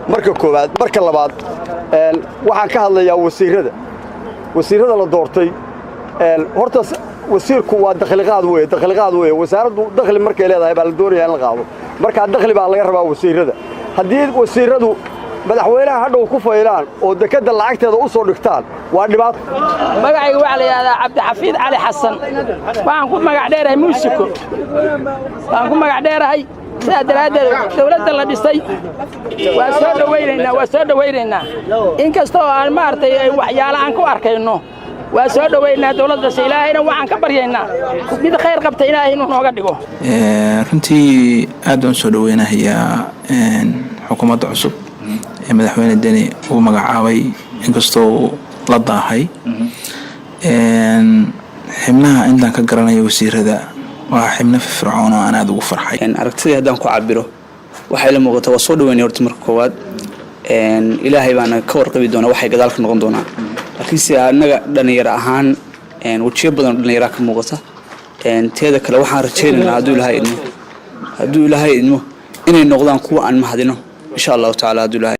Marka koowaad. Marka labaad, waxaan ka hadlayaa wasiirrada, wasiirrada la doortay. Horta wasiirku waa dakhliqaad weye, dakhliqaad weye. Wasaaraddu dakhli markay leedahay baa la doonayaa in la qaado. Markaa dakhli baa laga rabaa wasiirrada. Haddii wasiirradu madaxweynaha hadhow ku faylaan oo dekedda lacagteeda u soo dhigtaan, waa dhibaato. Magacayga waxaa la yidhahdaa Cabdixafiid Cali Xasan. Waxaan ku magac dheerahay Muusiko waan ku magac dheerahay. Sidaa daraaddeed, dawladda la dhisay waa soo dhowaynaynaa, waa soo dhowaynaynaa. Inkasta oo aan maaragtay waxyaalo aan ku arkayno, waa soo dhowaynaa dawladdas. Ilaahayna waxaan ka baryaynaa mid khayr qabta Ilaahay inuu nooga dhigo. Runtii aad baan usoo dhoweynahayaa xukuumadda cusub ee Madaxweyne Deni uu magacaabay, inkastoo la daahay. Xibnaha intaan ka garanayo wasiirada waa xibno firfircoon oo aan aada ugu farxay. Aragtidii haddaan ku cabiro, waxay la muuqataa waa soo dhaweynay. Horta marka koowaad, Ilaahay baana ka warqabi doonaa waxay gadaal ka noqon doonaan, laakiinse annaga dhalinyaro ahaan wejiyo badan oo dhallinyaraa ka muuqata. Teeda kale, waxaan rajaynaynaa hadduu Ilaahay idmo inay noqdaan kuwa aan mahadino, insha Allahu tacala, hadduu Ilaahay.